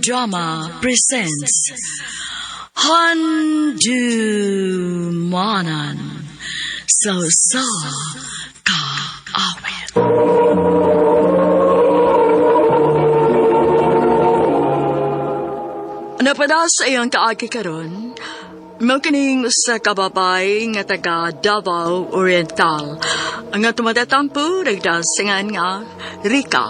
Drama presents Handumanan sa Usa Ka Awit. Napada sa iyang kaagi karon, mao kining usa ka babae nga taga Davao Oriental. Ang tumatatampo nagdasingan nga Rika.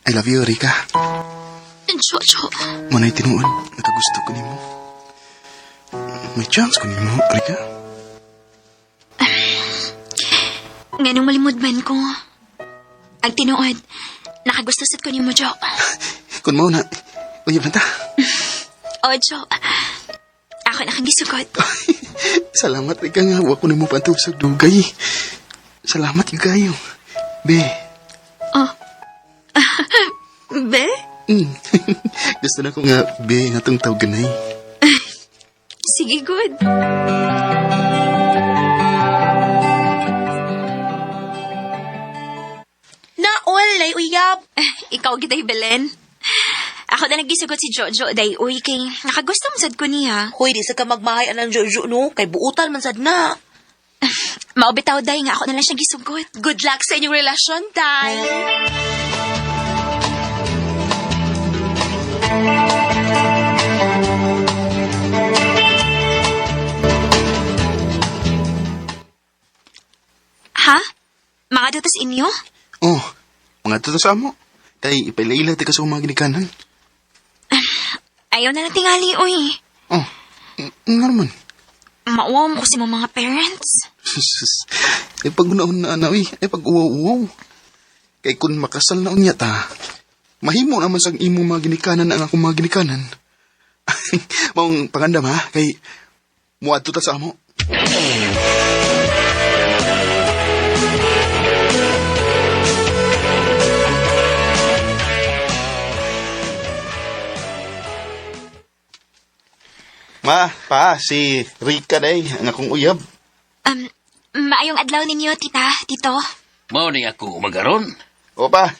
I love you, Rika. Jojo, Manay tinuod, nakagusto ko nimo. May chance ko nimo, Rika. nganong malimod man ko. Ang tinuod, nakagusto sad ko nimo, Jo. Kung mao na, uyab na ta. O, Jo, ako na kang gisugot. Salamat, Rika nga. Wa ko nimo pantusag dugay. Salamat yung kayo. Be, Be? Gusto na ko nga, be, nga tong tawag ganay. Sige, good. Naol, lay uyab. Ikaw giday, Belen. Ako na nagisugot si Jojo, day, uy, kay nakagusto mo sad ko niya. Hoy, di sa ka magmahay anang Jojo no, kay buutan man sad na. Maubitaw, day, nga ako na lang siya gisugot. Good luck sa inyong relasyon, day. Ha? Mga datos inyo? Oh, mga tuto sa amo. Kay ipaila-ila ti ka sa mga ginikanan. Ayaw na lang tingali, uy. Oh, nga naman. Mauwaw mo kasi mga parents. Sus, ay pag unaon na ana, uy, ay pag uwaw-uwaw. Kay kun makasal na unya ta, mahimo naman sang imong mga ginikanan ang akong mga ginikanan. Maong pangandam ha, kay muadto ta sa amo. Ma, pa, si Rika day, ang akong uyab. Maayong adlaw ninyo, tita, tito. Mao ni ako umagaron. Opa,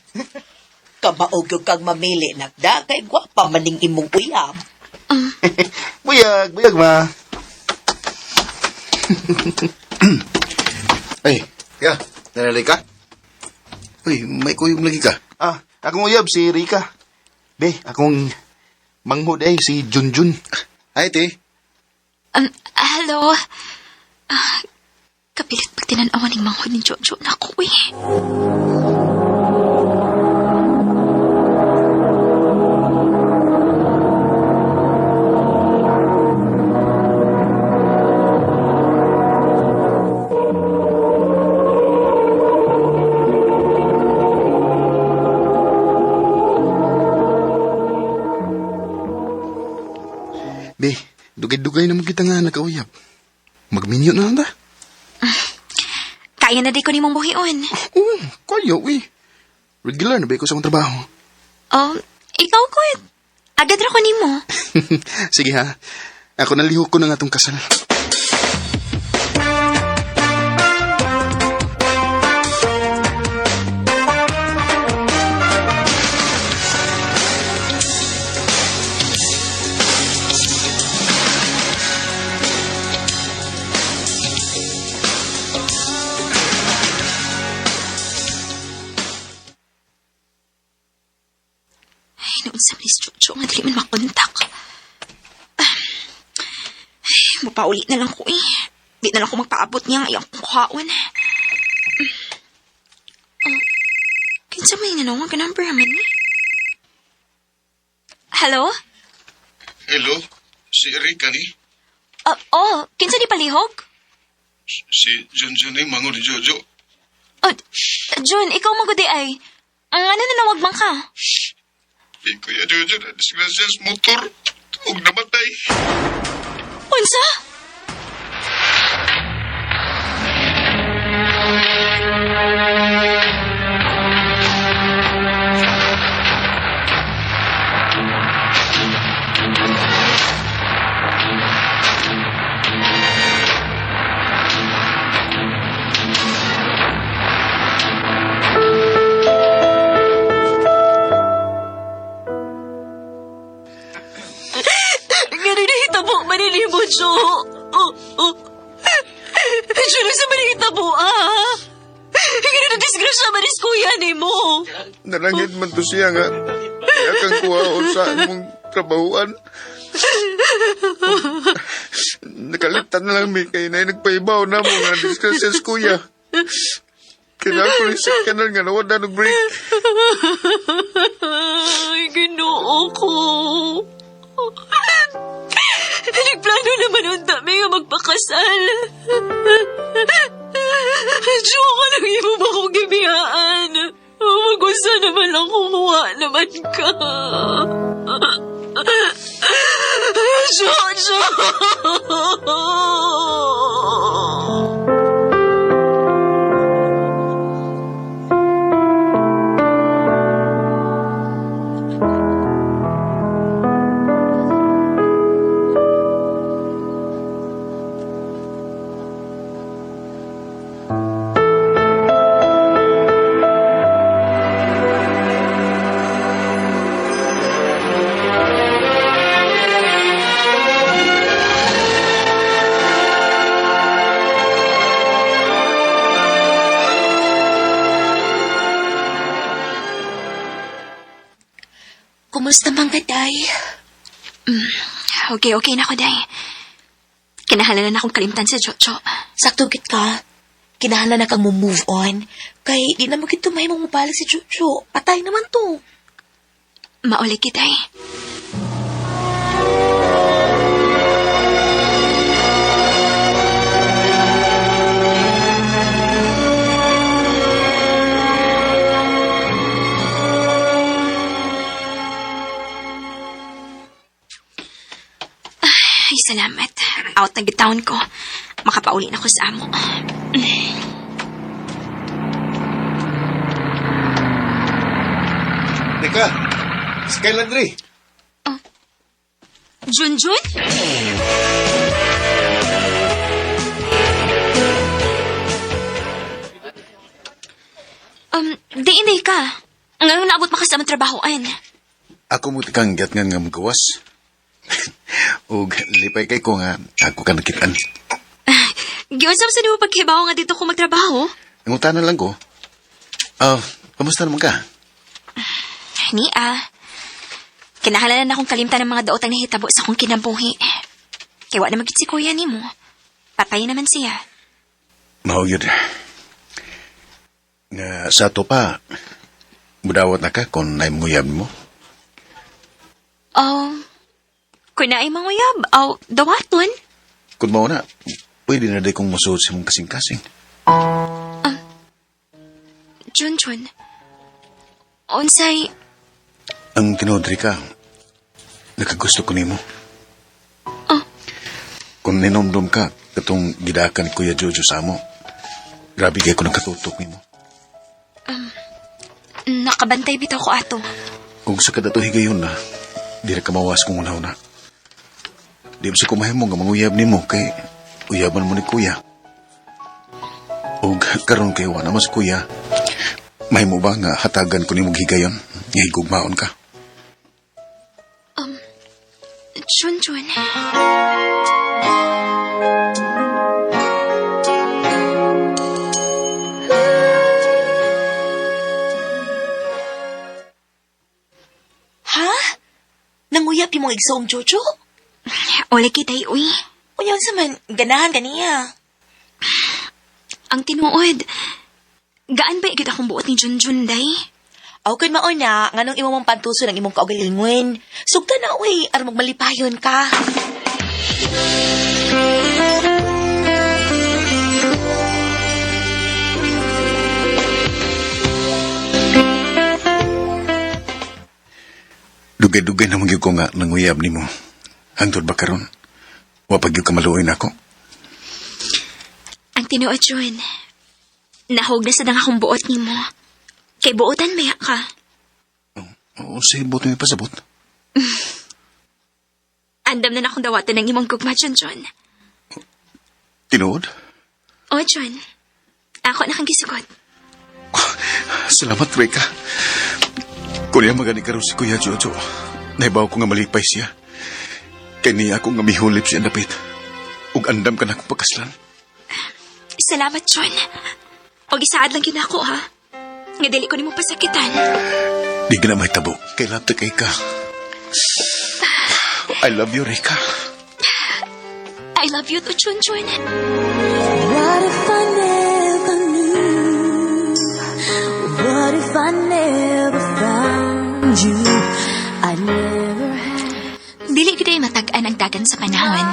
Kamaog yung kag mamili nagda kay gwapa maning imong uyab. buyag, buyag ma. Ay, ya, nanalay ka? Uy, may kuyog lagi ka. Ah, akong uyab si Rika. Be, akong manghod ay si Junjun. Ay, te. Hello. Ah, kapilit pag tinanawan ng manghod ni Jojo na ako, eh. Be, dugay-dugay naman kita nga nakauyab. Magminyo na lang ta. Kaya na di ko nimong buhion. Oo, kaya uy. Regular na ba ko sa akong trabaho? Um, ikaw ko. Agad ra ko nimo. Sige ha, ako nalihok ko na nga tong kasal. Ay, noon sa ni Jojo nga dili man makontak. Ah, ay, mapauli na lang ko eh. Di na lang ko magpaabot niya ang iyang kuhaon. Oh, kinsa may nanawag ka number man eh? Hello? Hello, si Rika ni. Oh, oh, kinsa ni palihog? Si Junjun ni, mango ni Jojo. Oh, Jun, ikaw magudi ay. Ang ano nanawag man ka? Eh, Kuya Jojo, na disgrasya sa motor. Huwag namatay. Unsa? Nahitabo man ni mo, Jo. Oh, oh. Jo, sa man nahitabo, ah. Nga na disgrasya man is kuya ni mo. Nalangit man to siya nga. Kaya kang kuhaon sa imong trabahuan. Nakalitan na lang mi kay na nagpaibaw na mo nga disgrasya sa kuya. Kailangan ko rin sa kanal nga nawala ng break. Ay, ginoo ko. Nagplano naman unta mi nga magpakasal. Jo, ka lang imo ba akong gibiyaan? Magusa naman ako, kuha naman ka. Jo, Jo! Kumusta man ka, Day? Okay, okay na ako, Day. Kinahalan na akong kalimtan si Jojo. Sakto git ka. Kinahanglan na kang mo-move on. Kay di na mo gid mahimong mobalik si Jojo. Patay naman to. Mauli kita eh. Ay, salamat. Out na gitawon ko. Makapauli na ko sa amo. Teka, Skyland Ray. Junjun? Di hindi ka. Ngayon naabot makasama trabahoan. Ako mo kang gatngan nga magawas. Ug lipay kay ko nga ako ka nakitaan. Giunsam sa nimo paghibaw nga dito ko magtrabaho? Nangutana lang ko. Ah, kamusta naman ka? Ni ah. Kinahanglan na akong kalimtan ng mga daotang nahitabo sa akong kinabuhi. Kaya wa naman gid si kuya nimo. Patay naman siya. Mao yun. Nga sa ato pa, mudawat na ka kung naimunguyab mo. Oh, kung naay manguyab, aw, dawaton. Kung mao na, pwede na di kong musuot sa mong kasing-kasing. Junjun, unsay, Ang tinuod ka, nakagusto ko nimo. Oh. Kung ninomdom ka, katong gidakan ni Kuya Jojo sa amo, grabe kay ko nakatutok nimo. Nakabantay bitaw ko ato. Kung sa kadato higayon na, di ra ka mawas kung una-una. Di ba sa kumahimo nga manguyab nimo kay uyaban mo ni Kuya. Og karon kay wa na mas Kuya, mahimo ba nga hatagan ko nimo higayon, nga higugmaon ka? Junjun. Ha? Nanguyap yung mga igsoong Jojo? Uli kita, uy. Unya unsa man, ganahan kaniya. Ang tinuod. Gaan ba ikit akong buot ni Junjun, day? Aw kun mao na, nganong imo mong pantuso ng imong kaugalingon. Sugta na uy, aron magmalipayon ka. Dugay-dugay na magyud ko nga nanguyab nimo. Hangtod ba karon? Wa pa gyud ka maluoy nako. Ang tinuod, Jun. Nahog na sa dang akong buot nimo. Kay buotan maya ka. Oo, say buot mi pasabot. Andam na na akong dawatan ng imong gugma, Junjun. Tinuod? O, Jun. Ako na kang gisugot. Salamat, Reka. Kung niya magani karon si Kuya Jojo, naibaw ko nga malipay siya. Kay niya ako nga mihulip siya dapit. Ug andam ka na akong pagkaslan. Salamat, John. Og isaad lang gyud ako, ha? Nga dili ko nimo pasakitan. Di ka na mahitabo. Kay lapta kay ka. I love you, Rika. I love you too, Chun Chun. What if I never knew? What if I never found you? I never had. Dili gyud ay matag-an ang dagan sa panahon.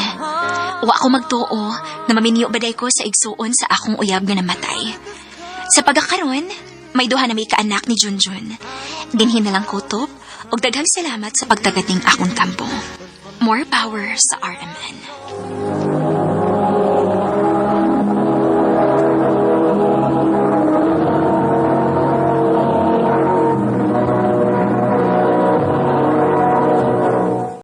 Wa ako magtuo na maminyo baday ko sa igsuon sa akong uyab nga namatay. Sa pagkakaron, may duha na may kaanak ni Junjun. Dinhi na lang kutob ug daghang salamat sa pagtagat ning akong tampo. More power sa RMN.